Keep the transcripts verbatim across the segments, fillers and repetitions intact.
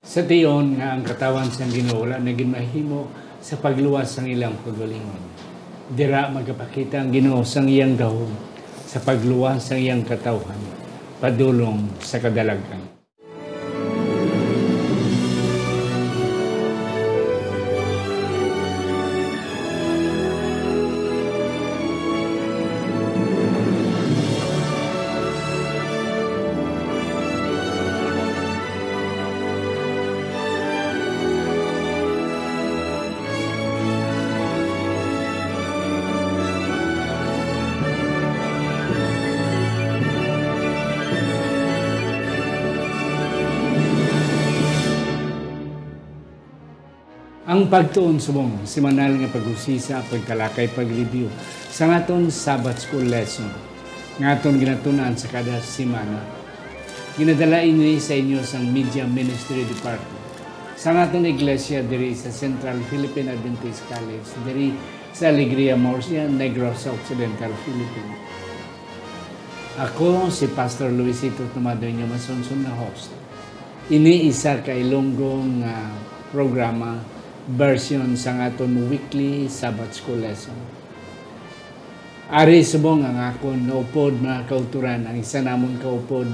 Sa tion nga ang katawhan sang Ginoo wala na gid mahimo sa pagluwas sang ilang kaugalingon. Dira magapakita ang Ginoo sang iyang gahom sa pagluwas sang iyang katawhan padulong sa kadalagan. Ang pagtuon subong semanal nga pag-usisa, pagtalakay, pag-review sa aton Sabbath School lesson nga aton ginatun-an sa kada semana. Ginadala ini sa inyo sang Media Ministry Department sa aton iglesia diri sa Central Philippine Adventist College, diri sa Alegria, Murcia, Negros Occidental, Philippines. Ako si Pastor Luisito Tumado, inyo masunson nga host. Ini isa ka Ilonggo nga programa, version sang aton weekly Sabbath School lesson. Ari subong ang akon upod, mga kautoran, ang isa namon ka upod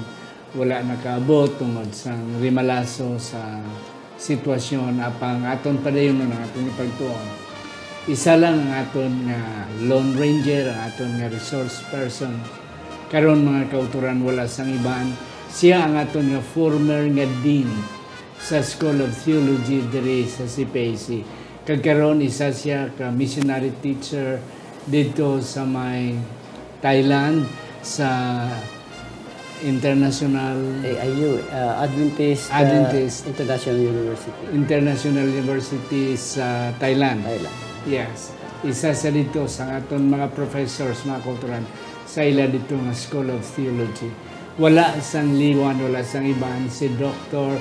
wala nakaabot tungod sang rimalaso sa sitwasyon, apang aton padayonon ang aton ipagtuon. Isa lang ang aton nga Lone Ranger, ang aton nga resource person. Karon, mga kautoran, wala sang iban, siya ang aton nga former nga dean sa School of Theology diri sa C P A C. Kag karon, isa siya ka missionary teacher didto sa may Thailand, sa International A I U, uh, Adventist, uh, Adventist International University. International University sa Thailand. Thailand. Yes. Isa sa dito sa aton mga professors, mga kautoran, sa ila dito nga School of Theology. Wala sang liwan, wala sang iban, si Doctor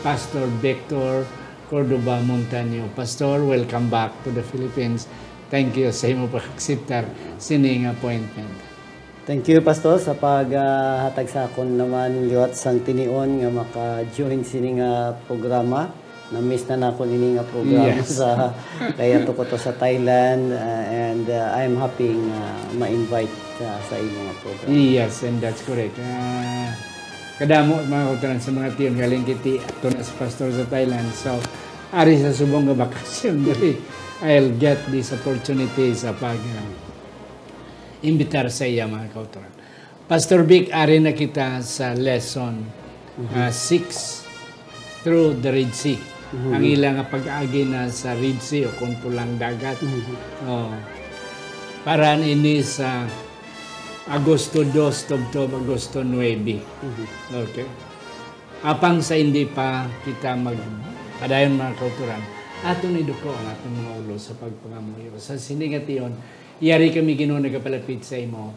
Pastor Victor Cordova Montaño. Pastor, welcome back to the Philippines. Thank you sa imo pag-akseptar sining appointment. Thank you, Pastor, sa paghatag sa akon naman liwat sang tinion nga maka-join sini nga programa. Na-miss na nako ini nga programa. Yes. Sa, kay ato ko to sa Thailand, uh, and, uh, I'm happy nga ma-invite, uh, sa imo nga programa. Yes, and that's correct. Ah, kadamo, mga kautoran, sa mga tion galing kiti, ato na sa pastor sa Thailand. So, ari sa subong nga bakasyon, dali, I'll get this opportunity sa pag, uh, imbitar sa iya, mga kautoran. Pastor Vic, ari na kita sa lesson, Mhm. ah, six through the Red Sea. Mhm. Ang ila nga pag-agi na sa Red Sea o kon Pulang Dagat. Mhm. Oh. Para ini sa Agosto dos, tubtob Agosto nuebe. Mhm. Okay. Apang sa hindi pa kita magpadayon, mga kautoran, aton iduko ang aton mga ulo sa pagpangamuyo. Sa sini nga tion, yari kami, Ginoo, nagapalapit sa imo.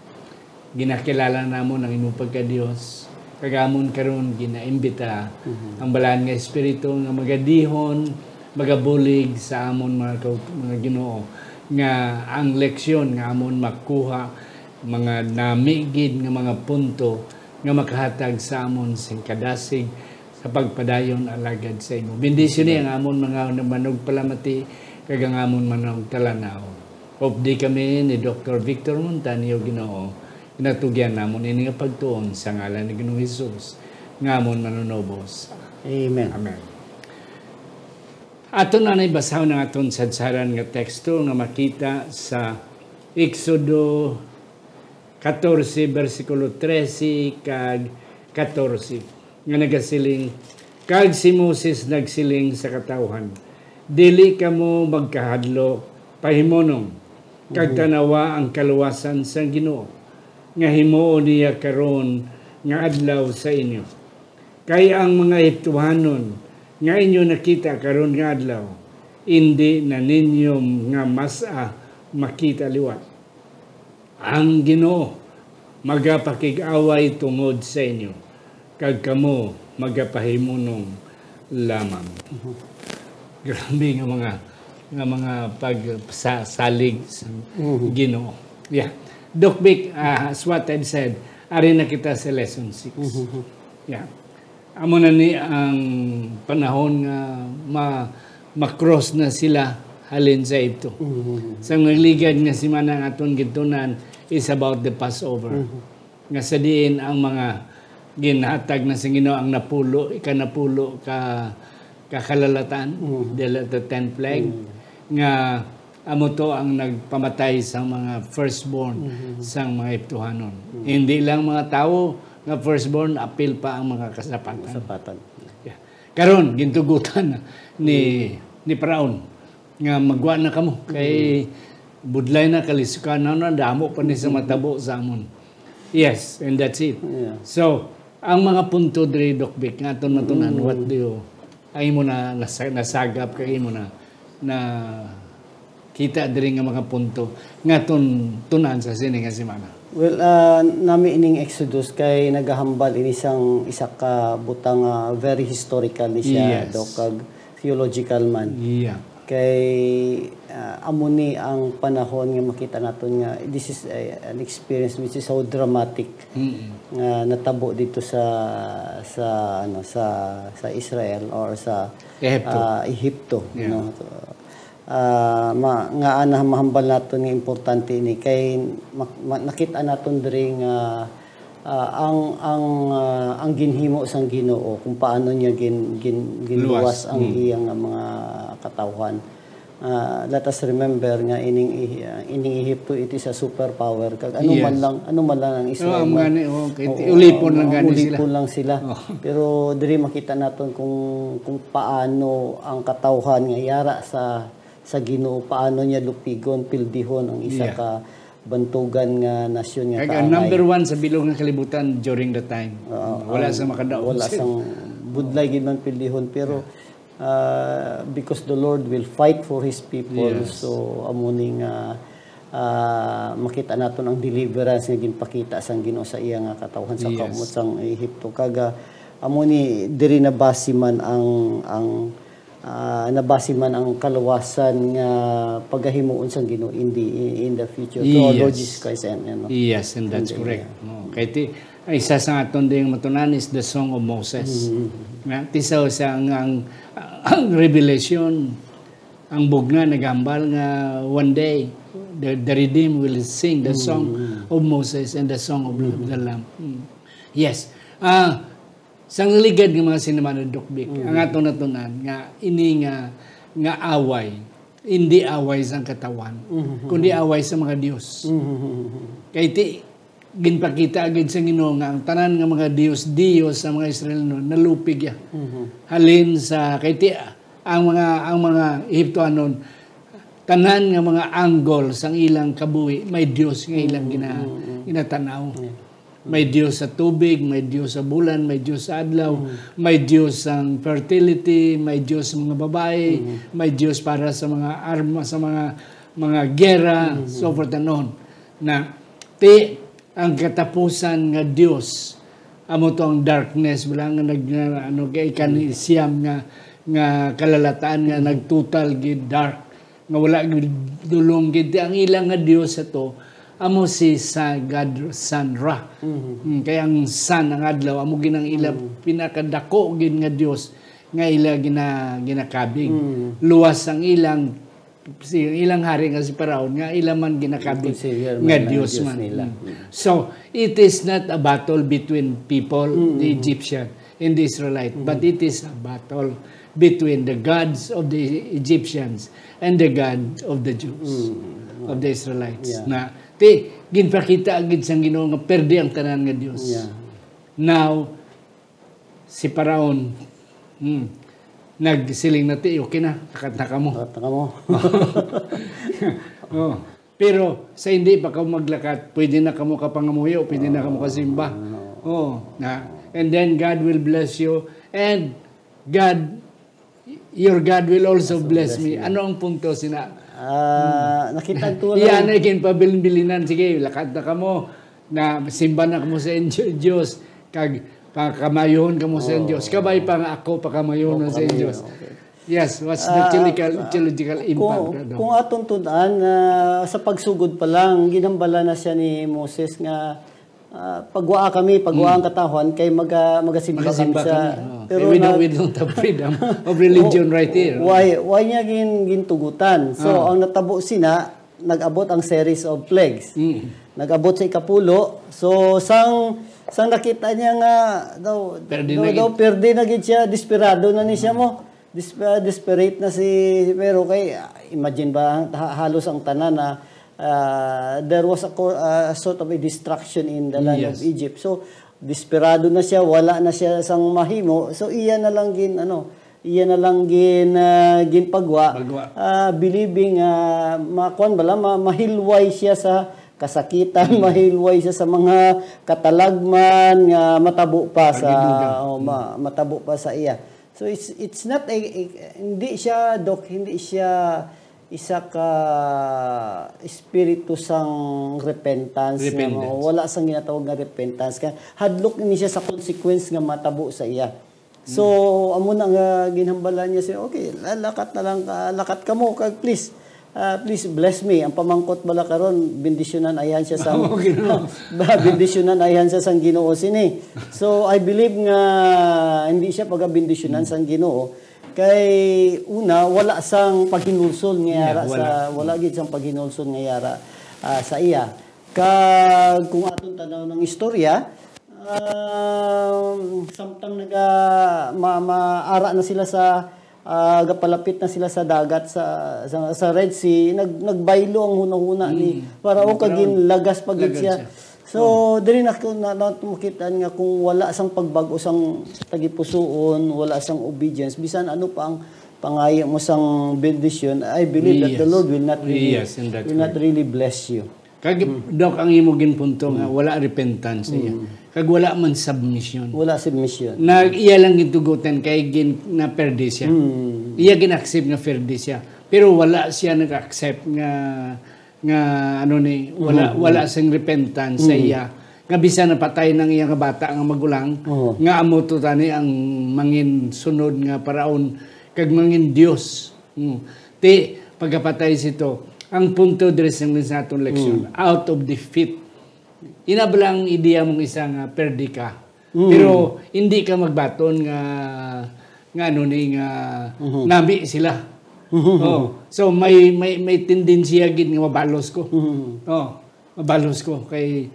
Ginakilala namon ang imong pagka-Dios, kag amon karon ginaimbita Mhm. ang Balaan nga Espiritu nga magadihon, magabulig sa amon, mga kau-, mga Ginoo, nga ang leksyon nga amon makuha, mga nami gid nga mga punto nga makahatag sa amon sing kadasig sa pagpadayon alagad sa imo. Bendisyoni ang amon mga manugpalamati kag ang amon manugtalanaw. Updi kami ni Doktor Victor Montaño, Ginoo, ginatugyan namon ini nga pagtuon sa ngalan ni Ginoong Hesus, nga amon Manunubos. Amen. Amen. Ato na nay basahon ang aton sadsaran nga teksto nga makita sa Exodo katorse, bersikulo trese kag katorse, nga nagasiling, "Kag si Moses nagsiling sa katawuhan, 'Dili kamo magkahadlok, pahimonong, kag Mhm. tanawa ang kaluwasan sang Ginoo, nga himuon niya karon nga adlaw sa inyo. Kay ang mga Egiptohanon nga inyo nakita karon nga adlaw, indi na ninyo nga mas-a makita liwat. Ang Ginoo magapakig-away tungod sa inyo, kag kamo magapahimunong lamang.'" Mhm. Grabe nga mga, nga mga pag-, sa-, salig sa Mhm. Ginoo. Yeah. Doc Vic, ah, as what I've said, ari na kita sa lesson six. Mhm. Yeah. Amo na ni ang panahon nga ma-, ma-cross na sila halin sa Egipto. Mhm. Sang nagligad nga semana ang aton gintun-an is about the Passover. Mhm. Nga sa diin ang mga ginhatag na sa Ginoo ang napulo, ikanapulo ka, ka kalalatan, Mhm. the, the tenth plague, Mhm. nga amo to ang nagpamatay sa mga firstborn Mhm. sang mga Egiptohanon. Mhm. Hindi lang mga tawo nga firstborn, apil pa ang mga kasapatan. Kasapatan. Yeah. Karon, gintugutan ni, Mhm. ni Faraon nga magwa na kamo kay Mhm. budlay na, kaliskan na, na damo pa ni sa Mhm. matabo sa amon. Yes, and that's it. Yeah. So, ang mga punto diri, Doc Vic, nga aton matunan, Mm. what do you, ang imo na nasa-, nasagap kay imo na, na kita diri nga mga punto nga aton tunan sa sini nga semana? Well, ah, nami ining Exodus kay nagahambal ini sang isa ka butang nga very historical ni siya, Yes. Doc, kag theological man. Yeah. Kay, ah, amo ni ang panahon nga makita naton nga this is a, an experience which is so dramatic Mm-mm. nga natabo dito sa, sa, ano, sa, sa Israel or sa, Ehipto. ah, Ehipto, Yeah. no? So, ah, ma-, nga ana mahambal naton nga importante ini kay ma-, ma-, nakita naton diri nga, ah, ang, ang, ah, ang ginhimo sang Ginoo kung paano niya gin-, gin-, ginluwas Luwas. ang Mm. iyang nga mga katawhan. Ah, let us remember nga ining Ehi-, ah, ining Ehipto, it is a superpower. Kag ano Yes. man lang, ano man lang ang Israel, Oh, ang no? gani, oh, kay Oo, ulipon lang ang gani sila. ulipon lang sila. Oh. Pero diri makita naton kung, kung paano ang katawhan nga yara sa, sa Ginoo, paano niya lupigon, pildihon ang isa Yeah. ka bantugan nga nasyon nga Kag ang kaangay. number one sa bilog nga kalibutan during the time. Oo, Wala ang, sa makadaog wala sa sang budlay gid man pildihon, pero, Yeah. ah, because the Lord will fight for His people, Yes. so amo ni nga, ah, makita naton ang deliverance nga ginpakita sang Ginoo sa iya nga katawhan sa Yes. kamot sang Ehipto. Kag, ah, amo ni diri nabasi man ang, ang, ah, nabasi man ang kaluwasan nga pagahimuon sang Ginoo in the, in the future through our Lord Yes. Jesus Christ and, ano, Yes, and that's and, correct. yeah. Oh, kay ti-, ang isa sa aton ding matunan is the Song of Moses. Mm-hmm. Nga, ti sa, sa ang, ang, ang Revelation, ang bugna nagambal nga one day, the, the redeemed will sing the Mm-hmm. song of Moses and the song of Mm-hmm. the Lamb. Mm. Yes. Ah, sang ligad nga mga sinamana, Doc Vic, Mm-hmm. ang aton natunan nga ini nga, nga away, hindi away sang katawhan, Mm-hmm. kundi away sa mga dios. Mm-hmm. Kay ti, ginpakita gid sa Ginoo nga ang tanan nga mga dios, dios sa mga Israelino nalupig ya. Mhm. Halin sa, kay ti, ang mga, ang mga Ehiptohanon, tanan nga mga angle sang ilang kabuhi, may dios nga ilang Mm, gina-, mm, mm. ginatan-aw. Yeah. May Mm. dios sa tubig, may dios sa bulan, may dios sa adlaw, Mm. may dios sang fertility, may dios sa mga babayi, Mm. may dios para sa mga arma, sa mga, mga gera, Mm, so mm. forth and on. Na, ti, ang katapusan nga dios, amo to ang darkness, wala nga nag-, nga, ano, kay ikan Mm. siyam nga, nga kalalataan nga Mm. nagtotal gid dark, nga wala gid dulong gid. Ang ilang nga dios ato, amo si sa God, Sun Ra. Mm. Mm, kay ang sun, ang adlaw, amo gid ang ila Mm. pinakadako gid nga dios nga ila gina-, ginakabig. Mm. Luwas ang ilang si ilang hari nga si Faraon nga ila man ginakabig Consider nga man na dios dios man. nila. Mm. Mm. So, it is not a battle between people, Mm, the mm. Egyptian and the Israelite, Mm. but it is a battle between the gods of the Egyptians and the God of the Jews, Mm. of the Israelites. Yeah. Na, ti, ginpakita gid sang Ginoo nga perdi ang tanan nga dios. Yeah. Now, si Faraon, hmm, nagsiling na ti, "Okay na, lakat na kamo." Lakat na kamo. Oh. Pero sa hindi pa kamo maglakat, pwede na kamo kapangamuyo, pwede na kamo kasimba. Oh. Oh, na. And then God will bless you. And God, your God will also Also bless bless me. you. Ano ang punto sina? Ah, Hmm. nakita ko Iya lang. na ginpabilin-bilinan. Sige, lakat na kamo. Na simba na kamo sa inyo Diyos, kag pa-, kamayon kamo sa Oh. Diyos. Kabay pa nga ako pakamayon Oh, sa pakamayon, Diyos. Okay. Yes, what's the Ah, theological, ah, theological impact, kung, brother? kung atong tun-an, ah, sa pagsugod pa lang, ginhambala na siya ni Moses nga ah, pagwaa kami, pagwaa ang katawhan kay maga-, magasimba kami. Magasimba sa, kami, oh. Pero we don't, na- we don't have freedom of religion right here. Why, why niya gin-, gintugutan? So, Ah. ang natabo sina, nag-abot ang series of plagues. Mm. Nag-abot sa ikapulo. So, sang, sang nakita niya nga daw, Perde daw, na daw gid. perde na gid siya, desperado na ni siya mo. Dis-, ah, desperate na si Pharaoh kay, ah, imagine ba, ha-, halos ang tanan na, ah, there was a co-, ah, sort of a destruction in the land of Yes. Egypt. So, desperado na siya, wala na siya sang mahimo. So, iya na lang gin, ano, iya na lang gin, ah, ginpagwa. Pagwa. Ah, believing, ah, makuan bala, ma-, mahilway siya sa kasakitan, mahilway siya sa mga katalagman nga matabo pa sa, Pagdugang. oh, ma-, matabo pa sa iya. So, it's, it's not a, a, hindi siya, Doc, hindi siya isa ka espiritu sang repentance nga Repentance. mo-, wala sang ginatawag nga repentance. Kaya hadlok ini siya sa consequence nga matabo sa iya. So, amo na nga ginhambala niya siya, "Okay, la-, lakat na lang ka, lakat kamo, kag please, ah, please bless me." Ang pamangkot bala karon, bendisyonan ayhan siya sa Oh, Ginoo. Ba, bendisyonan ayhan siya sang Ginoo sini. So, I believe nga hindi siya pagabendisyonan sang Ginoo. Kay una, wala sang paghinulsol nga Yeah, yara wala. sa, wala gid sang paghinulsol nga yara, ah, sa iya. Kag kung aton tanaw ng istorya, um, samtang naga-, ma-, maara na sila sa, ah, gapalapit na sila sa dagat, sa, sa, sa Red Sea, nag-, nagbaylo ang hunahuna ni Mm. Pharaoh, kag Pharaoh. ginlagas pa gid Lagas siya. siya. So, Oh. diri na ko na, na makita nga kung wala sang pagbag-o sang tagipusoon, wala sang obedience, bisan ano pa ang pangayo mo sang bendisyon, I believe that the Yes. Lord will not really, Yes, in that will not way. really bless you. Kag, Hmm. Doc, ang imo ginpunto nga Hmm. wala repentance iya. Hmm. Kag wala man submission. Wala submission. Na iya lang gintugutan kay gin-, naperde siya. Hmm. Iya gin-accept nga perde siya. Pero wala siya nag-accept nga, nga ano ni, wala, Mhm. wala sing repentance sa Mhm. iya. Nga bisan napatay nang iya nga bata nga magulang, Oo. nga amo to tani ang mangin sunod nga paraon kag mangin Dios. Hmm. Ti, pagkapatay sito, ang punto diri sa, sa aton leksyon, Mm. out of defeat. Ina bala ang ideya mong isa nga perdi ka. Mm. Pero hindi ka magbaton nga, nga ano ni, nga Mhm. nami sila. Mhm. Oh. So, may, may, may tendency gid nga mabalos ko. Mhm. Oh, mabalos ko. Kay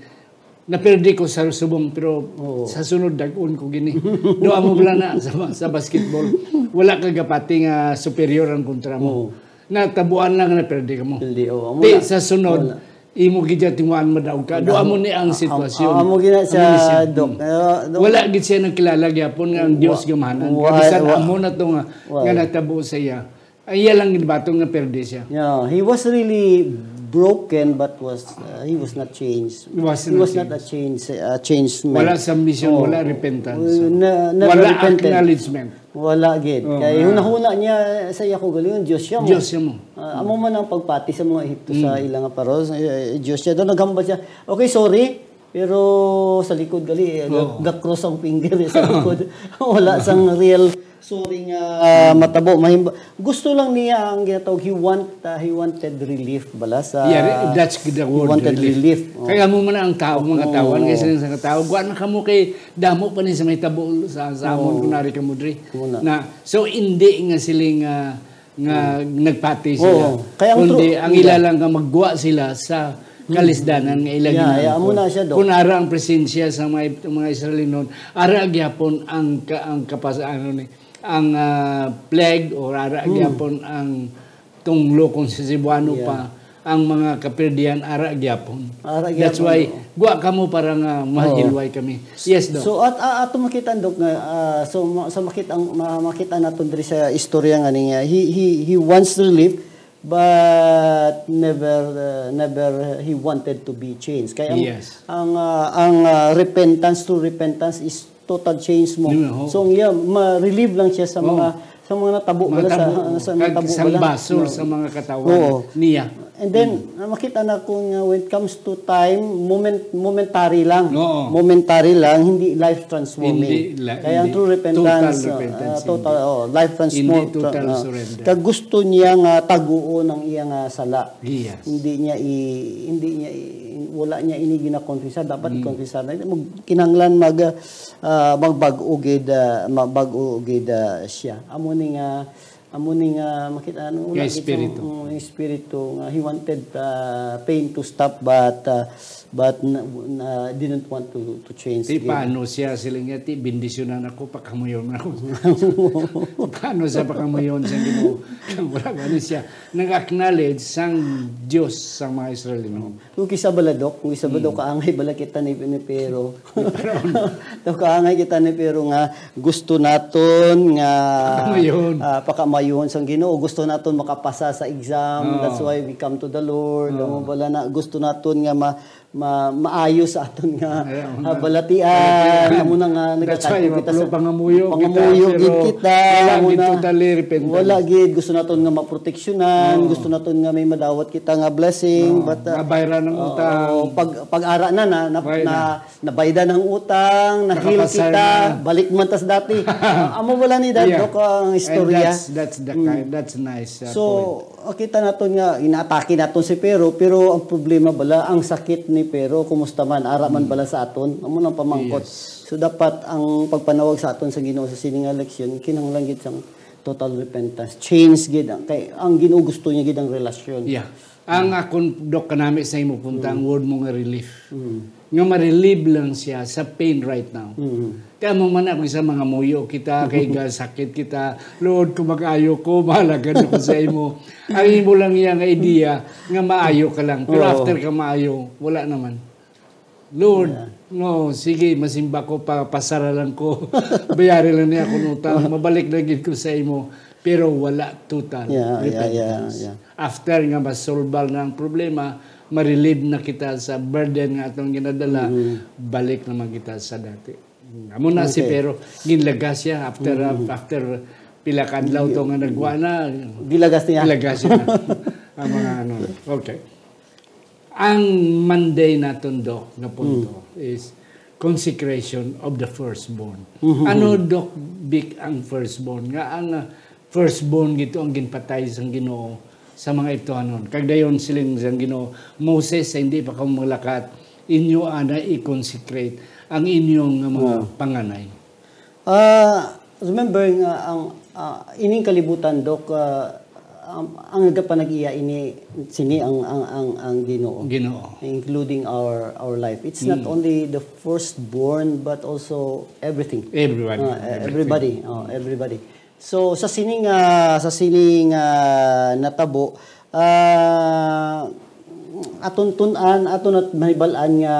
naperde ko sa subong, pero Oo. sa sunod, dag-on ko gini. Doon mo bala na sa, sa basketball. Wala ka gapati nga superior ang kontra mo. Oo. Natabuan lang na perde ka mo. Hindi, oo. Amo Di, na. sa sunod, Wala. imo gid tinguhaan madaog ka. Doon mo ni ang Amo, sitwasyon. amo gid na siya, Amo ni siya. Doc. Hmm. Eh, Doc. Wala gid siya nagkilala gyapon nga ang Wa-, Dios gamahanan. wa-, Kabisan wa-, amo na to nga, wa-, nga natabo sa iya. Ang iya lang gid baton nga perde siya. Yeah, he was really broken, but was, uh, he was not changed. He was He not was not a changed. change, uh, changed man. Wala submission, Oh, wala repentance. uh, ne-, never Wala repented. acknowledgement. Wala gid. Oh, Kay nga. hunahuna niya sa iya ko galingon, Diyos siya mo. Diyos siya mo. Ah, amo man ang pagpati sa mga Ehipto sa Mm. ilang nga paro, sa, eh, Diyos siya. Daw naghambal siya, "Okay, sorry, pero sa likod gali, eh, ga-, Oo. ga-cross ang finger, eh, sa likod." Wala sang real sorry nga, ah, matabo. Mahimba-, gusto lang niya ang ginatawag, he want, ah, he wanted relief bala sa Yeah, re-, that's the he word, wanted relief. relief. Oh. Kaya mo man ang tao, mga Oh. tao, kaya sila sa tao, "Wa na kamo kay damo pa ni sa may tabo sa, sa amon Oh. kung nari kamo diri." Muna. Na, so, hindi nga siling, ah, nga Mm. nagpati sila. Oo. Kaya ang Kundi tru-, ang yeah. ila lang nga magguwa sila sa Mm. kalisdanan nga ila Yeah, ginamit. yeah, amo na siya, Doc. Kung ara ang presensya sa mga, mga Israelinon, ara gyapon ang ka-, ang kapas-, ano ni, ang, ah, plague, or ara Mm. gyapon ang tunglo kung sa Cebuano Yeah. pa, ang mga kapirdihan, ara gyapon. Ara That's gyapon, why, oo. guwa kamo para nga Oo. mahilway kami. Yes, Doc. So, at, ah, ato makita, Doc, nga, ah, so, ma-, sa makita ang, ma-, makita naton diri sa istorya nga niya, he, he, he wants relief, but never, uh, never he wanted to be changed. Kaya ang, Yes. ang, ah, ang, ah, repentance, true repentance is total change mo. Yun, oo. So, ang iya, ma-relieve lang siya sa Oo. mga, sa mga natabo Mga bala sa, tabo, sa kag natabo sang bala. basol No. sa mga katawan Oo. niya. And then, Mm. ah, makita na kung, ah, when it comes to time, moment, momentary lang. Oo. Momentary lang, hindi life transforming. Hindi la-, Kaya ang hindi. true repentance, Total ah, repentance, ah, total, hindi. oh, life transform-, Hindi total ah, surrender. kag gusto niya nga taguon ang iya nga sala. Yes. Hindi niya i-, hindi niya i-, wala niya ini ginakonfesar, dapat ikonfesar na. Mag-, kinahanglan mag, ah, magbag-o gid, ah, magbag-o gid, ah, siya. Amo ni nga, amo ni nga makita, ano, wala gid sa, espiritu. Mm, espiritu nga he wanted, ah, pain to stop, but, ah, but na, na, didn't want to, to change Ti gid. Paano siya sila nga ti bendisyonan ako, pakamuyon ako. Paano siya pakamuyon sa Ginoo? Wala ba ni siya nag-acknowledge sang Dios sang mga Israelino? Kung kisa bala, Dok, kung kisa ba, Dok, kaangay bala kita ni, ni Pero. Dok, kaangay kita ni Pero nga gusto naton nga, Pakamayon. Ah, pakamayon sang Ginoo. Gusto naton makapasa sa exam. Oo. That's why we come to the Lord. Oo. Amo bala na, gusto naton nga ma-, ma-, maayo sa aton nga, Ay, amo ah, na. Balatian. Balatian. Amo na nga, That's why, nagakadto kita sa maplo-, pangamuyo kita, pangamuyo pero gid kita. Wala Amo gid na. Totally repentance. Wala gid. Gusto naton nga maproteksyonan. Oo. Gusto naton nga may madawat kita nga blessing, Oo, but, uh, mabayran ang oo, utang. Pag, pag-ara na, na, na, Why na, na? Nabaydan ang utang, na-heal Nakapasar kita, na. Balik man tas dati. Ah, amo wala ni Dad, Yeah. Doc, ang And istorya. That's, that's the Mm. kind, that's nice, uh, So, point. Kita naton nga inaatake naton si Pero, pero ang problema bala, ang sakit ni Pero, kumusta man, ara man Mm. bala sa aton, amo nang pamangkot. Yes. So, dapat ang pagpanawag sa aton sa Ginoo sa sini nga leksyon, kinahanglan gid sang total repentance. Change gid ang, kay ang Ginoo gusto niya gid ang relasyon. Yeah. Ang Mm. akon, Dok, kanami sa imo punta, ang Mm. word mo nga relief. Mm. Nga ma-relieve lang siya sa pain right now. Mm. Kaya mo man ako sa mga muyo kita, kay gasakit kita. Lord, kung mag-ayo ko, mahalagad ako sa imo. Ang imo lang iya nga idea, nga maayo ka lang. Pero Oo. after ka maayo, wala naman. Lord, Yeah. no, sige, masimba ko, pa, pasara lang ko. Bayari lang niya akong utang. Mabalik na gid ko sa imo. Pero wala total Yeah, yeah, yeah, repentance. yeah. After nga masolbal na ang problema, ma-relieve na kita sa burden nga atong ginadala, Mm. balik naman kita sa dati. Amo na si Okay. Pero, ginlagas siya after, Mm. after pila ka adlaw to nga nagwa na. Gilagas niya. Gilagas niya. Ang mga ano. Okay. Ang Monday naton, Doc, nga punto Mm. is consecration of the firstborn. Mhm. Ano, Doc Vic, ang firstborn? Nga ang, ah, firstborn gito ang ginpatay sang Ginoo sa mga ituhanon. Kag dayon siling sang Ginoo, "Moses, sa hindi pa kamo malakat, inyo ana i-consecrate ang inyong nga mga Oh. panganay." Ah, remember nga ang, ah, ining kalibutan, Doc, ah, ang, ang nagapanag-iya ini, sini ang, ang, ang, ang Ginoo. Ginoo. Including our, our life. It's not Mm. only the firstborn, but also everything. Everyone, Ah, everything. everybody. Oh, everybody. So, sa sining, ah, sa sining, ah, natabo, ah, aton tun-an, aton nat-, mahibal-an nga,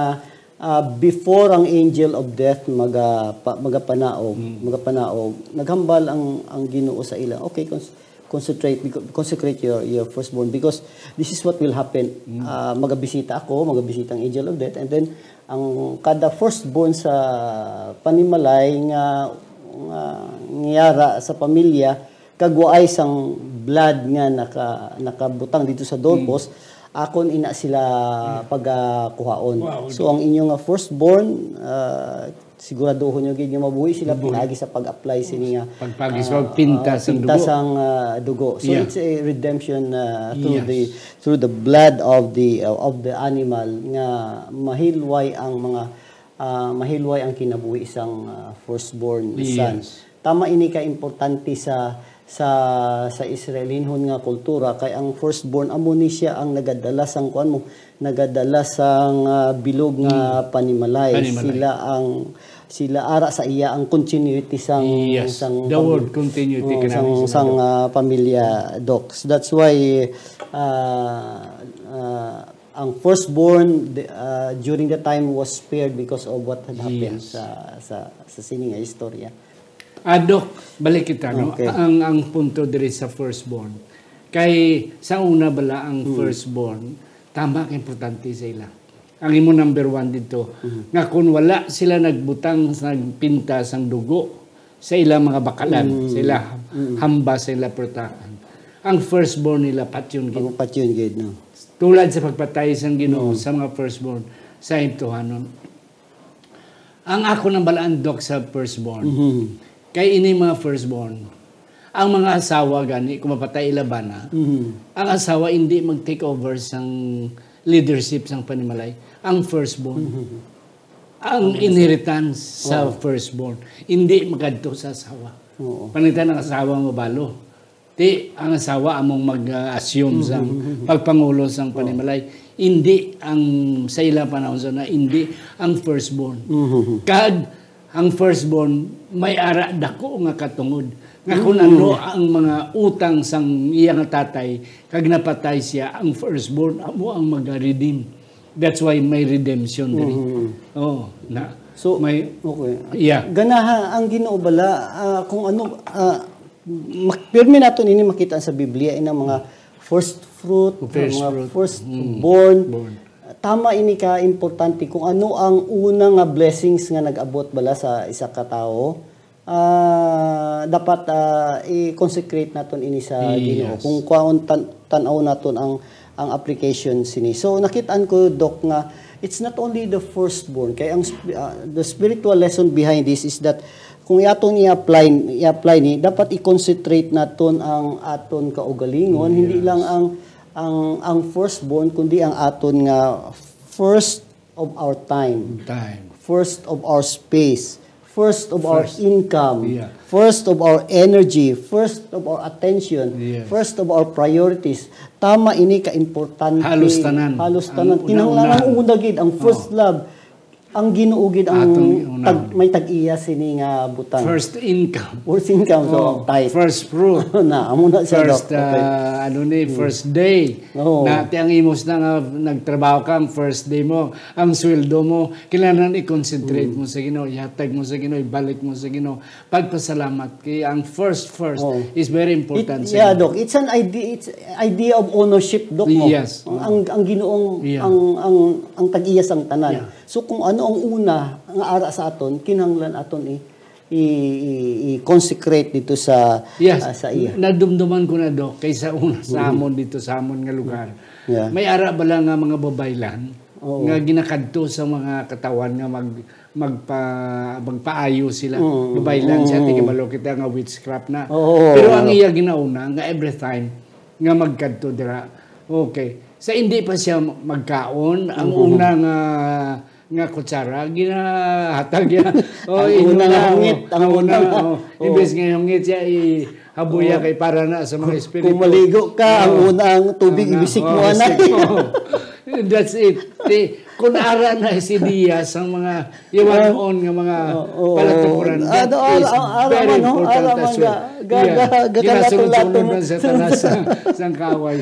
ah, before ang angel of death maga-, pa-, magapanaog, Mm. magapanaog, naghambal ang, ang Ginoo sa ila. Okay, cons-, concentrate, beca-, consecrate your, your firstborn because this is what will happen. Mm. Ah, magabisita ako, magabisita ang angel of death, and then ang kada firstborn sa panimalay nga, nga ngiyara sa pamilya, kag waay sang blood nga naka-, nakabutang dito sa doorpost, Mm. akon ina sila Mm. pagakuhaon. Wow. So, ang inyo nga firstborn, ah, siguraduhon nyo gid nga mabuhi sila Mabuhi. pinaagi sa pag-apply sini nga, Pagpagi sa ah, pagpinta ah, sang pinta dugo. sang, ah, dugo. So, Yeah. it's a redemption, ah, through Yes. the, through the blood of the, uh, of the animal nga mahilway ang mga, ah, mahilway ang kinabuhi sang, ah, firstborn Yes. son. Tama ini ka importante sa, sa, sa Israelinhon nga kultura, kay ang firstborn amo ni siya ang nagadala sang, kuan mo, nagadala sang, ah, bilog nga Mm. panimalay. Panimalay. Sila ang, sila ara sa iya ang continuity sang, Yes. sang The pam-, word continuity oh, kanami sang, sa sang, Tagalog. ah, pamilya, Doc. So that's why, ah, ah, ang firstborn, the, ah, during the time was spared because of what had happened Yes. sa, sa, sa sini nga istorya. Ah, Doc, balik kita, no? Okay. Ang, ang punto diri sa firstborn. Kay sa una bala ang Hmm. firstborn, tama ka importante sa ila. Ang imo number one dito, Hmm. nga kung wala sila nagbutang, nagpinta sang dugo sa ilang mga bakalan, Hmm. sa ila Hmm. hamba, sa ila purtakan, ang firstborn nila patyon gid. Ang patyon gid, no? Tulad sa pagpatay sang Ginoo Hmm. sa mga firstborn sa atuhanon. Ang ako nang balaan, Doc, sa firstborn. Mhm. Kay ini mga firstborn, ang mga asawa gani, kung mapatay ila bana, Mhm. ang asawa hindi mag-take over sang, leadership sang panimalay, ang firstborn. Mhm. Ang inheritance sa Oo. firstborn, hindi makadto sa asawa. Oo. Pangitan ang asawa mabalo. Ti, ang asawa among mag-assume Mhm. sang pagpangulo sang Oo. panimalay. Hindi ang, sa ila panahon sa na, hindi ang firstborn. Mhm. Kag ang firstborn may ara dako nga katungod. Nga kung Mm. ano ang mga utang sang iya nga tatay, kag napatay siya, ang firstborn amo ang mag-redeem. That's why may redemption diri. Mm. Oh, na So, may okay. Yeah. Ganaha ang Ginoo bala, ah, kung ano, ah, mak-, pirmi naton ini makita sa Biblia, inang mga first fruit, First mga fruit. first Mm. born. Born. Tama ini ka importante kung ano ang una nga blessings nga nag-abot bala sa isa ka tawo. Ah, dapat, ah, i-consecrate naton ini sa Ginoo. Yes. Kung kwaon tan-, tan-aw naton ang, ang application sini. So, nakitaan ko, Doc, nga it's not only the firstborn. Kay ang sp-, ah, the spiritual lesson behind this is that kung aton i-apply, i-apply ni, dapat i-concentrate naton ang aton kaugalingon, hindi Yes. lang ang, ang, ang firstborn, kundi ang aton nga first of our time, Time. first of our space, first of our First. income, Yeah. first of our energy, first of our attention, Yes. first of our priorities. Tama ini ka importante. Halos tanan. Halos Ang tanan. Kinahanglan una-una. ang una gid, ang first Oh. love. Ang Ginoo gid ang Atong una. tag-, may tag-iya sini nga butang. First income. First income, so, Oh, tithe. first fruit. Na, amo na siya, First, Doc. Okay. ah, ano ni, Hmm. first day. Oo. Na, ti ang imos na nga nagtrabaho ka, ang first day mo, ang sweldo mo, kailangan i-concentrate Mm. mo sa Ginoo, ihatag mo sa Ginoo, ibalik mo sa Ginoo. Pagpasalamat kay ang first, first Oo. is very important It, sa yeah, Ginoo. Doc. It's an idea, it's idea of ownership, Doc, no? Yes. Ang, ang, ang Ginoong, Yeah. ang, ang, ang tag-iya sang tanan. Yeah. So, kung ano ang una nga ara sa aton, kinahanglan aton i-, i-, i-, i-consecrate dito sa, Yes. ah, sa iya. Nadumduman ko na, Doc, kay sa una sa Mm. amon dito sa amon nga lugar. Yeah. May ara bala nga mga babaylan Oo. nga ginakadto sa mga katawan nga mag-, magpa-, magpaayo sila. Mm, Babaylan siya, mm, ti mm. kabalo kita nga witchcraft na. Oo, Pero ang oo. iya ginauna nga every time nga magkadto dira. Okay. Sa hindi pa siya magkaon, ang Mm. una nga, nga kutsara, ginahatag niya. Oh, Ang inuna, una nga hungit, oh, ang ang una, una nga, oh. oh. Imbes nga hungit siya, ihabuya Oh. kay para na sa mga Kung, espiritu. kung maligo ka, ang Oh. una ang tubig, Ang una, ibisik oh, mo, anay. ibisik mo. That's it. Ti, kung ara na si Diaz, ang mga Iwan Ah. on nga mga Oo, oo. palatukuran. Ah, That do-, is ah, ah, very ah, man, no? important Ah, man, as well. ga-, ga-, Yeah. ga-, ga-, Ginasunod-sunod kalato-lato. man sa tanas sa, sa kaway.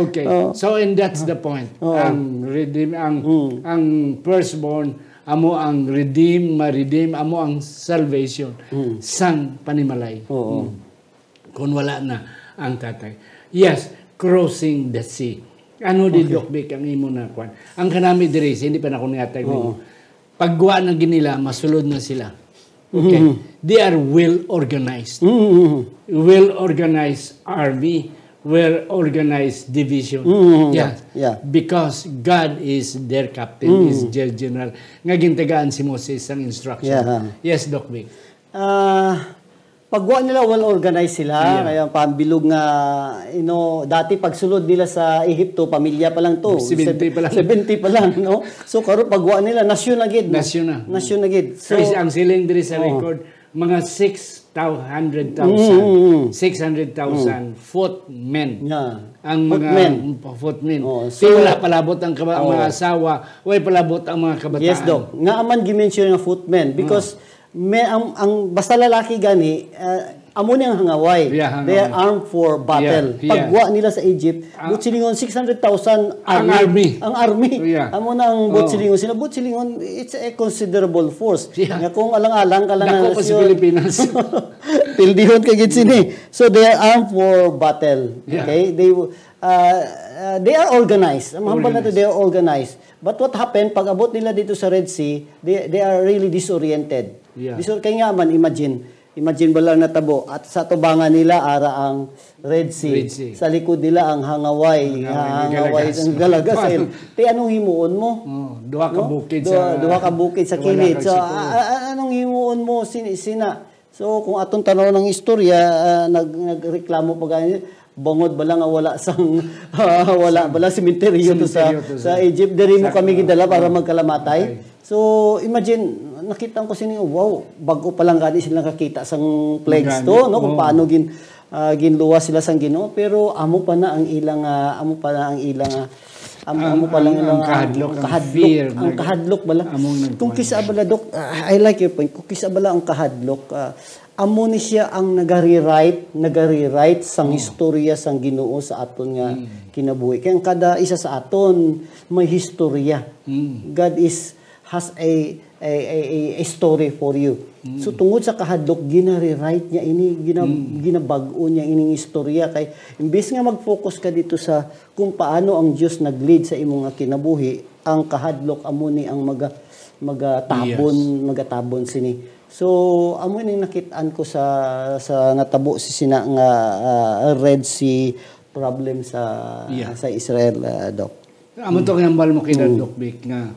Okay. Oo. So, and that's the point. Oo. Ang redeem, ang, Mm. ang firstborn, amo ang redeem, ma-redeem, amo ang salvation Mm. sang panimalay. Oo. Mm. Kung wala na ang tatay. Yes, crossing the sea. Ano di, Okay. Doc Vic, ang imo na kwan? Ang kanami diri, hindi pa na ko nihatag Oo. nimo. Pagwa na gid nila, masulod na sila. Okay. Mm-hmm. They are well organized. Mm-hmm. Well organized army, well organized division. Mm-hmm. Yeah. Yeah. Because God is their captain, Mm. is their general. Nga gintagaan si Moses ang instruction. Yeah. Yes, Doc Vic. Ah, pagwa nila, well organized sila. Yeah. Kaya pambilog nga, you know, dati pagsulod nila sa Ehipto, pamilya pa lang to. Seventy pa lang. Sev-, seventy pa lang, no? So, karon pagwa nila, nasyon na gid, no? Nasyon na. Nasyon na gid. So, Kay ang siling diri sa Oo. record, mga six hundred thousand. Mm, mm, mm. Six hundred thousand Mm. footmen. Yeah. Ang mga Footmen. footmen. Oh, Kay so wala palabot ang kaba-, ang Oh. mga asawa, way palabot ang mga kabataan. Yes, Doc. Nga man gi-mention nga footmen because Mm. may, ang, ang basta lalaki gani, ah, amo ni ang hangaway. Yeah, They are hangaway. armed for battle. Yeah, yeah. Pagwa nila sa Egypt, Ah. buot silingon six hundred thousand Ang army. army. Ang army. Yeah. Amo na ang buot Oh. silingon. Sila buot silingon, it's a considerable force. Yeah. Nga kung alang-alang ka lang Dako na pa sa nasyon. Pilipinas. Pildihon ka gid sini. So they are armed for battle. Yeah. Okay? They, uh, uh, they are organized. Ang hambal nato, Organized. they are organized. But what happened, pag abot nila dito sa Red Sea, they, they are really disoriented. Yeah. Disor-, kay nga man, imagine, imagine ba lang natabo, at sa tubangan nila, ara ang Red Sea. Red Sea. Sa likod nila ang hangaway, Hangaway, nga ang hangaway, galagasan. ang galagasan. Ti anong himuon mo? Oh, duha ka No? bukid Duha, sa duha ka bukid sa wala kilid. kang So, siko. a-, a-, anong himuon mo, sin-, sina? So, kung atong tanaw ng istorya, ah, nag-, nagreklamo pa gani, Bangod bala nga wala sang, ah, wala bala sementeryo to sa, Sementeryo to sa sa Egypt, diri mo sa kami gidala para magkalamatay. Okay. So, imagine, nakita ko sini, wow, bag-o pa lang gani sila nakakita sang plagues Gani, to, no? Kung oo. paano gin-, ah, ginluwas sila sang Ginoo, pero amo pa na ang ilang, ah, amo pa na ang ilang, ah, amo, Ang, amo pa lang ang, ilang, ang ah, kahadlok, ang ang kahadlok, fear, ang nag-, kahadlok bala. among Kung nagkuan. kisa bala, Dok, ah, I like your point. Kung kisa bala ang kahadlok, ah, amo ni siya ang nagari-write, nagari-write sang Oh. istorya sang Ginoo sa aton nga Mm. kinabuhi. Kay ang kada isa sa aton may istorya. Mm. God is, has a, a, a, a, a story for you. Mm. So, tungod sa kahadlok, ginari-write niya ini, gina-, Mm. ginabag-o niya ining istorya. Kay, imbis nga mag-focus ka dito sa kung paano ang Diyos nag-lead sa imo nga kinabuhi, ang kahadlok amo ni ang maga-, magatabon, Yes. magatabon sini. So, amo ni nakit-an ko sa, sa natabo si sina nga, ah, Red Sea problem sa, Yeah. sa Israel, ah, Doc. Amo to ang hambal mo kay Mm. Doc Vic nga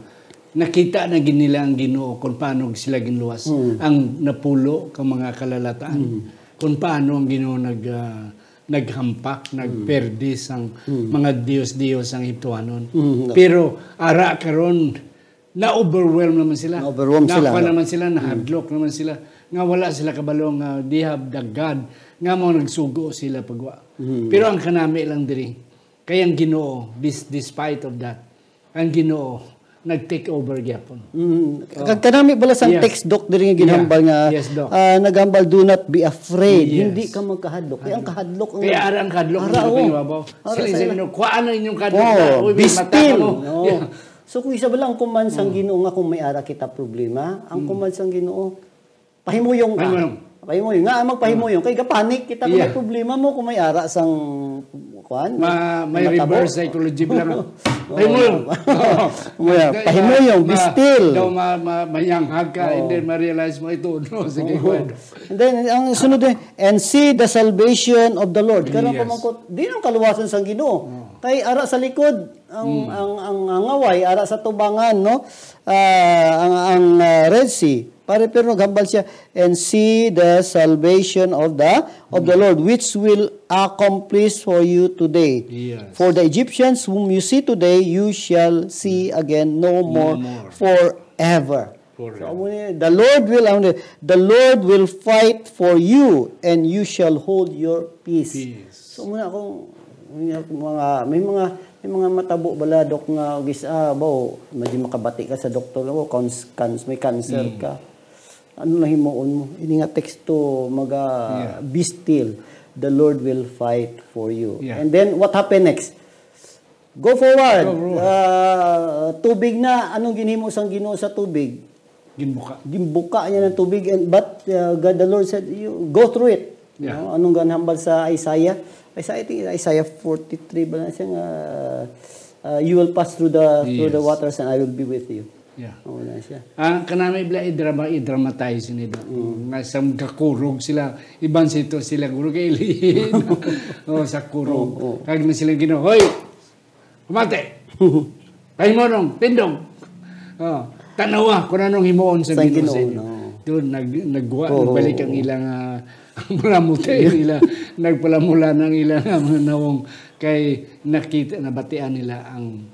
nakita na gid nila ang Ginoo kung paano sila ginluwas. Mm. Ang napulo ka mga kalalataan, Mm. kung paano ang Ginoo nag, ah, naghampak, Mm. nagperdi sang Mm. mga dios-dios sang Egiptohanon. Mm. Pero ara karon, na-overwhelm naman sila. Na-overwhelm sila, Nakuha no? naman sila, Mm. nahadlok naman sila. Nga wala sila kabalo nga they have the God nga mo nagsugo sila pagwa. Mm. Pero ang kanami lang diri, kay ang Ginoo, dis-, despite of that, ang Ginoo nag-take over gyapon. Mm. Oh. Kag kanami bala sang Yeah. text, Doc, diri nga Yeah. ginhambal nga, Yes, Doc. ah, naghambal, "Do not be afrared." Yes. Hindi ka magkahadlok. Kaya ang kahadlok ang Kaya ara ang kahadlok Ara, ang oh. nakapangibabaw. Ara Sila sa sa ila. inyo, "Kuhaan ang inyong kahadlok Oh, na, uy, may be mata still. kamo." Oh. Yeah. So, kung isa bala ang command sang Mm. Ginoo nga kung may ara kita problema, ang Mm. command sang Ginoo, pahimuyong ka. Pahimuyong. Pahimuyong. Nga, magpahimuyong. Mm. Kay gapanik kita kung Yeah. may problema mo, kung may ara sang, kuan, Ma-, may may matabo. reverse psychology bala nga. Oo. Pahimuyong. Well, Kaya pahimuyong, be ma-, still. daw ma-, ma-, mayanghag ka, Oo. and then ma-realize mo ito, no? Sige, Oo. go ahead. And then, ang sunod eh, "And see the salvation of the Lord." Karon Yes. pamangkot, di ang kaluwasan sang Ginoo. Oo. Kay ara sa likod, ang, Mm. ang, ang, ang ngaway, ara sa tubangan, no? Ah, ang, ang, ah, Red Sea. Pare, pero naghambal siya, "And see the salvation of the, of the Mm. Lord, which will accomplish for you today. Yes. For the Egyptians whom you see today, you shall see Mm. again no No more more. forever." Forever. So, amo ni, the Lord will, ano ni, "The Lord will fight for you, and you shall hold your peace." Peace. So, muna akong, may mga, may mga, may mga matabo bala, Doc, nga gis-, ah, bawo, medyo makabati ka sa doktor, oh, cons-, cans-, may cancer Mm. ka. Ano na himuon mo? Ini nga teksto, maga, Yes. "Be still. The Lord will fight for you." Yeah. And then, what happened next? Go forward. Go forward. Ah, tubig na. Anong ginhimo sang Ginoo sa tubig? Ginbuka. Ginbuka niya ng tubig. And, but, uh, God the Lord said, "You go through it." Yeah. No? Anong ginhambal sa Isaiah? Isaiah, I think Isaiah forty-three ba na siya nga, uh, "You will pass through the, through the Yes. waters and I will be with you." Yeah. Oo na siya. Ang kanami bala i-drama, i-dramatize ni ba? Mm. Nga sa kakurog sila, iban sito sila guro kay Eli. Oh, sa kurog. Oo, oo. Kag na sila gino, "Hoy, kumate! Pahimulong, tindog! Oh, tanawa kung anong himuon sa Sa Ginoo sa Ginoo, inyo." no. Doon, nag-, nagwa-, Oo. nagbalik ang ilang, ah, ang mga mutay nila. Nagpalamula ng ilang, ah, mga nawong kay nakita, nabatian nila ang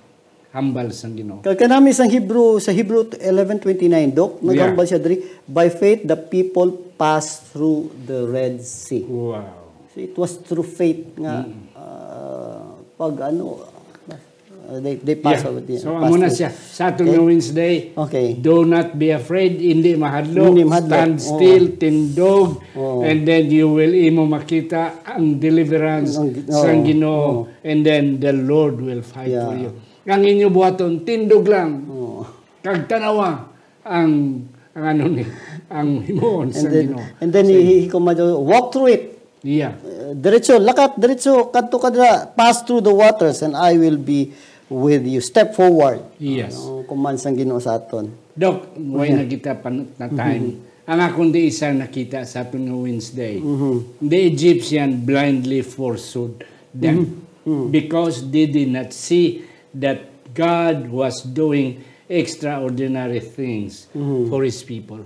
hambal sang Ginoo. Kag kanami sang Hebrew, sa Hebrew eleven twenty-nine, Doc, Yeah. naghambal siya diri, "By faith, the people passed through the Red Sea." Wow. So, it was through faith nga, Mm. ah, pag ano, ah, they, they pass Yeah. over there, So, pass amo na through. siya. Sa aton Okay. nga Wednesday, Okay. do not be afraid, hindi mahadlok, Hindi mahadlok. stand Oo. still, tindog, Oo. and then you will imo makita ang deliverance Ang gi-, sang oo. Ginoo, Oo. and then the Lord will fight Yeah. for you. Ang inyo buhaton, tindog lang. Oo. Kag tanawa ang, ang ano ni, ang himuon And sa then, Ginoo. and then Sa he, he commanded, "Walk through it." Yeah. Uh, diretso, lakat, diretso, kadto ka dira, "Pass through the waters and I will be with you." Step forward. Yes. Ano, command sang Ginoo sa aton. Doc, way Yeah. na kita pan-, na time. Mm-hmm. Ang akong di isa nakita sa aton nga Wednesday, Mm-hmm. the Egyptian blindly forsook them Mm-hmm. Mm-hmm. because they did not see that God was doing extraordinary things Mm-hmm. for His people.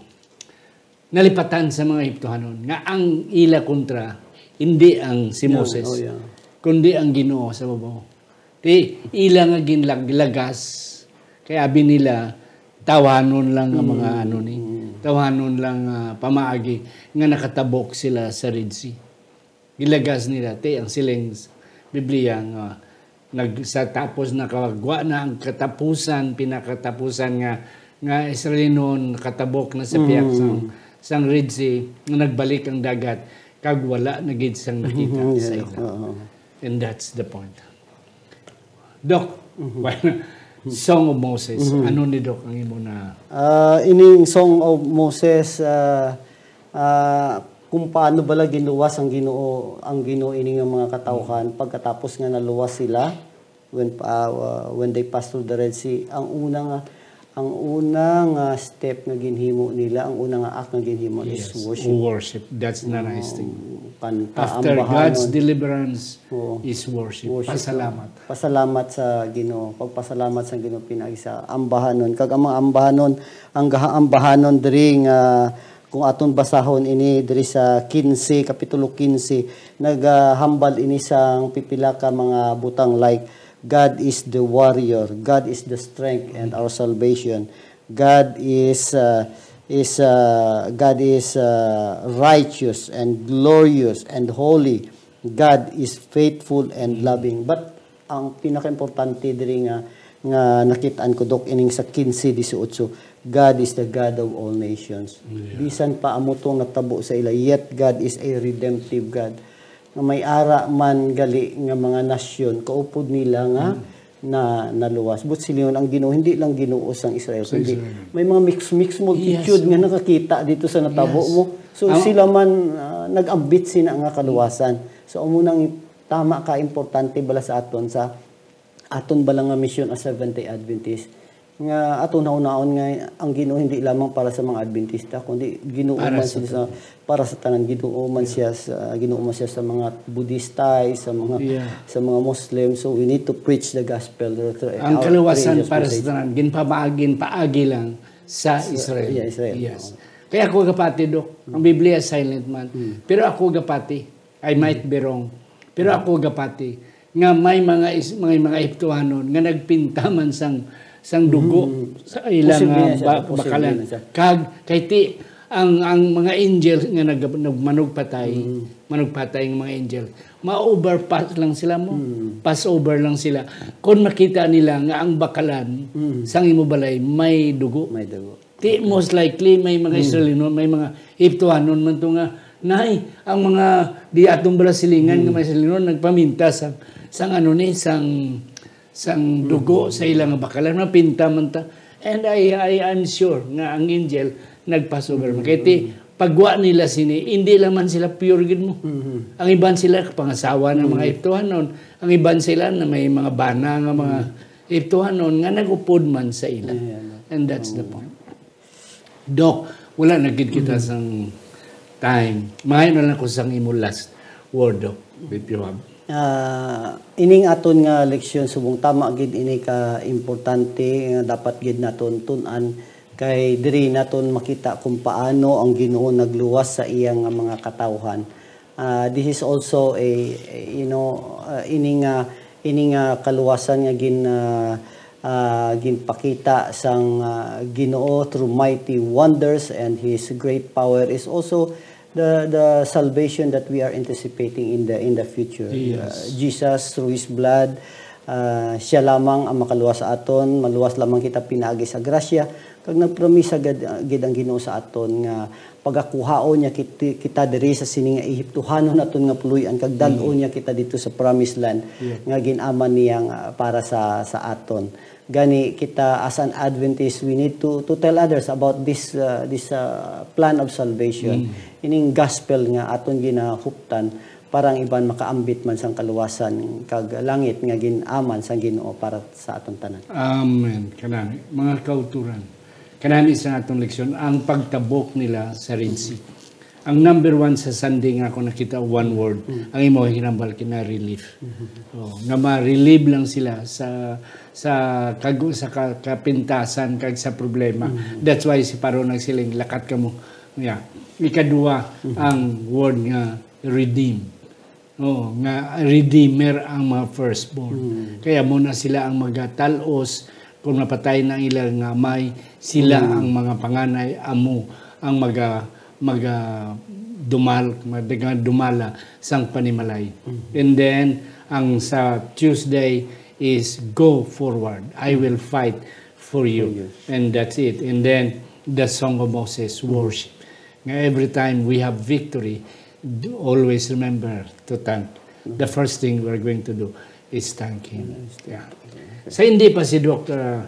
Nalipatan sa mga Egiptohanon nga ang ila kontra hindi ang si Yeah, Moses. oh, yeah. kundi ang Ginoo sa babaw. Ti ila nga ginlag-, lagas, kay abi nila, tawhanon lang ang mga ano ni, tawhanon lang, ah, pamaagi nga nakatabok sila sa Red Sea. Gilagas nila, ti ang siling s-, Biblia nga nag-, sa tapos nakagwa na ang katapusan, pinakatapusan nga, nga Israelinon nakatabok na sa pihak sang, sang Red Sea, nga nagbalik ang dagat, kag wala na gid sang nakita sa ila. And that's the point. Doc, Song of Moses, ano ni Doc ang imo na Ah, ining Song of Moses, ah, ah, kung paano bala ginluwas ang Ginoo, ang Ginoo ini nga mga katawhan pagkatapos nga naluwas sila when, ah, uh, when they passed through the Red Sea. Ang una nga, ang una nga step nga ginhimo nila, ang una nga act nga ginhimo is Yes, worship. worship. That's the nice thing. Kanta, After ambahanon. God's deliverance, Oo. is worship. Worship, Pasalamat. no? Pasalamat sa Ginoo. Pagpasalamat sa Ginoo pinagi sa ambahanon. Kag ang mga ambahanon, ang gaha-, ambahanon diri nga kung aton basahon ini diri sa quince, kapitulo quince, nagahambal ini sang pipila ka mga butang like, "God is the warrior, God is the strength and our salvation, God is, uh, is, uh, God is, uh, righteous and glorious and holy, God is faithful and loving." But ang pinakaimportante diri nga, nga nakitaan ko, Doc, ining sa quince dieciocho, "God is the God of all nations." Yeah. Bisan pa amo tong natabo sa ila, yet God is a redemptive God. Nga may ara man gali nga mga nasyon, kaupod nila nga na, naluwas. But silingon ang Ginoo, hindi lang Ginoo sang Israel, Sa kundi Israel. may mga mix, mixed multitude Yes. nga nakakita dito sa natabo Yes. mo. So, Ang sila man, ah, nag-ambit sina nga kaluwasan. So, amo nang tama ka importante bala sa aton, sa aton bala nga misyon as Seventh-day Adventist, nga aton hunahunaon nga ang Ginoo hindi lamang para sa mga Adventista, kundi Ginoo Para man sa siya sa, tanan. para sa tanan. Ginoo man Yeah. siya sa, Ginoo man siya sa mga Budista, sa mga, Yeah. sa mga Muslim. So, we need to preach the gospel through, through Ang our kaluwasan religious para sa crusades. tanan, ginpama-, ginpaagi lang sa Sa, Israel. yeah, Israel. Yes. Oo. Kaya ako gapati, Doc, ang Biblia silent man. Mm. Pero ako gapati, I might be wrong. Pero ako gapati nga may mga is-, may mga Ehiptohanon nga nagpinta man sang, sang dugo Mm. sa ilang, Posible ah, na siya, ba-, posible bakalan. na siya. Kag kay ti ang, ang mga angel nga nag-, nagmanugpatay, Mm. manugpatay nga mga angel, ma-overpass lang sila mo. Mm. Pass over lang sila. Kung makita nila nga ang bakalan Mm. sang imo balay may dugo. May dugo. Ti, most likely, may mga Hmm. Israelinon, may mga Ehiptohanon man to nga, "Nay, ang mga di atong bala silingan nga Hmm. mga Israelinon nagpaminta sa, sang ano ni, sang, sang Hmm. dugo sa ilang bakalan, mapinta man ta." And I, I, I'm sure nga ang angel nagpasubra. Hmm. Kay ti, pagwa nila sini, hindi lang man sila pure gid mo. Hmm. Ang iban sila kapangasawa ng mga Hmm. Ehiptohanon, ang iban sila na may mga bana nga mga Hmm. Ehiptohanon nga nag-upod man sa ila. Yeah, yeah, yeah. And that's the Oo. point. Doc, wala na gid kita Mm. sang time. Mahay na lang ko sang imo last word, Doc, if you have. Ah, ining aton nga leksyon, subong tama gid ini ka importante nga dapat gid naton tun-an, kay diri naton makita kung paano ang Ginoo nagluwas sa iya nga mga katawhan. Ah, this is also a, you know, ah, ini nga, ini nga kaluwasan nga gin-, ah, ah, ginpakita sang, ah, Ginoo through mighty wonders and His great power is also the, the salvation that we are anticipating in the, in the future. Yes. Ah, Jesus, through His blood, ah, siya lamang ang makaluwas sa aton, maluwas lamang kita pinaagi sa grasya, kag nagpromisa gid, gid ang Ginoo sa aton nga pagakuhaon niya kit-, kita diri sa sini nga Ehiptohanon naton nga puloy-an, kag dal-on Mm. niya kita dito sa promised land Yeah. nga gin-aman niya nga para sa, sa aton. Gani kita as an Adventist, we need to, to tell others about this, uh, this, uh, plan of salvation. Mm. Ining gospel nga aton ginahuptan para ang iban makaambit man sang kaluwasan kag langit nga gin-aman sang Ginoo para sa aton tanan. Amen. Kanami, mga kauturan. Kanami sa atong leksyon, ang pagtabok nila sa Red Sea. Ang number one sa Sunday nga ako nakita, one word, Mm. ang imo hinambal kina relief. Mm-hmm. Oh, nga ma-relieve lang sila sa, sa kagu-, sa ka-, kapintasan kag sa problema. Mm-hmm. That's why si Paro nagsiling, "Lakat kamo." Yeah. Ikadua, Mm-hmm. ang word nga redeem. Oh, nga redeemer ang mga firstborn. Mm. Kaya mo na sila ang magatalos kung napatay na ang ilang amay, sila Mm. ang mga panganay amo ang maga maga dumal maga dumala sang panimalay. Mm. And then ang sa Tuesday is go forward. I will fight for you. For you. And that's it. And then the Song of Moses, Mm. worship. Nga every time we have victory, do always remember to thank. The first thing we're going to do is thank Him. Yes. Yeah. Sa hindi pa si Doctor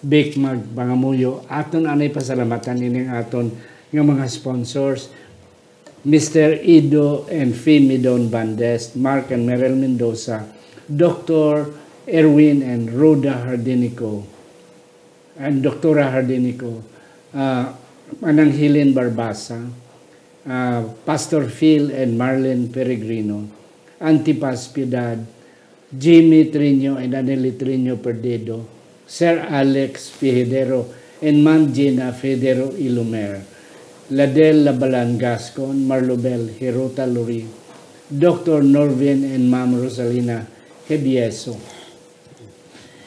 Vic magpangamuyo, aton anay pasalamatan ining aton nga mga sponsors, Mister Ido and Fimidon Bandes, Mark and Merel Mendoza, Doctor Erwin and Rhoda Hardinico, and Doktora Hardinico, ah, Manang Helen Barbasa, ah, Pastor Phil and Marlene Peregrino, Antipas Piedad, Jimmy Triño and Aneli Triño Perdido, Sir Alex Fijidero and Ma'am Gina Fijidero Ilumer, Ladel Labalan Gascon, Marlobel Hirota Luri, Doctor Norvin and Ma'am Rosalina Hebieso,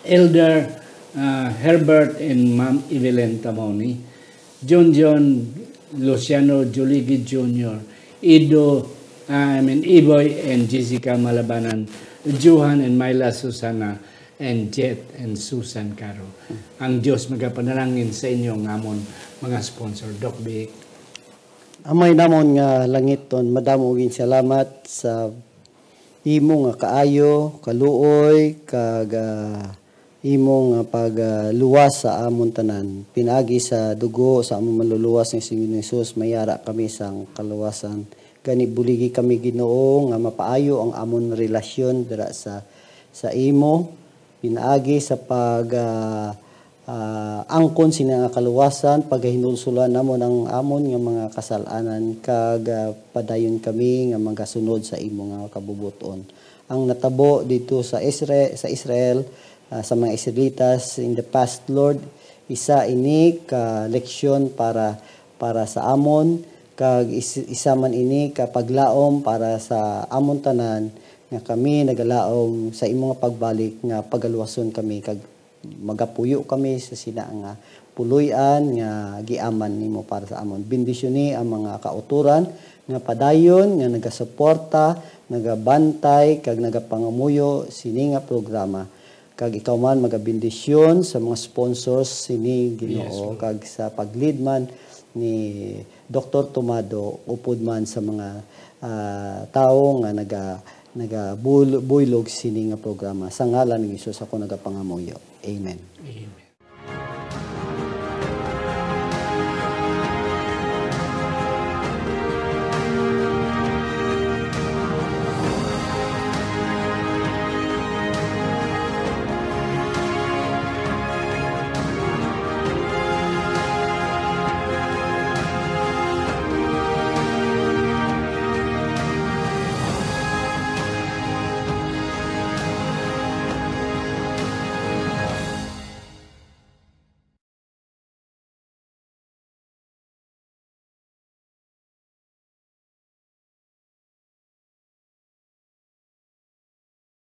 Elder, ah, Herbert and Ma'am Evelyn Tamoni, John John Luciano Juligi Junior, Ido, ah, I mean, Iboy and Jessica Malabanan, Johan and Myla Susana, and Jet and Susan Caro. Ang Dios magapanalangin sa inyo nga amon mga sponsor. Doc Vic. Amay namon nga langiton, madamo gid salamat sa imo nga kaayo, kaluoy, kag, ah, imo nga pagluwas sa amon tanan. Pinaagi sa dugo sa among Manluluwas nga si Ginoong Jesus, may ara kami sang kaluwasan. Gani, buligi kami, Ginoo, nga mapaayo ang amon relasyon dira sa, sa imo. Pinaagi sa pag, ah, ah, angkon sini nga kaluwasan, pagahinulsolan namon ang amon nga mga kasal-anan, kag, ah, padayon kami nga magasunod sa imo nga kabubot-on. Ang natabo didto sa Isra-, sa Israel, ah, sa mga Israelitas in the past, Lord, isa ini ka leksyon para, para sa amon, kag is-, isa man ini ka paglaom para sa amon tanan, nga kami nagalaom sa imo nga pagbalik, nga pagaluwason kami, kag magapuyo kami sa sina nga puloy-an nga giaman nimo para sa amon. Bendisyoni ang mga kautoran nga padayon nga nagasuporta, nagabantay, kag nagapangamuyo sini nga programa. Kag ikaw man magabendisyon sa mga sponsors sini, Ginoo, Yes, Lord. Kag sa pag-lead man ni Doktor Tomado, upod man sa mga, ah, tawo nga naga-, nagabuy-, buylog sini nga programa. Sa ngalan ni Jesus ako nagapangamuyo. Amen. Amen.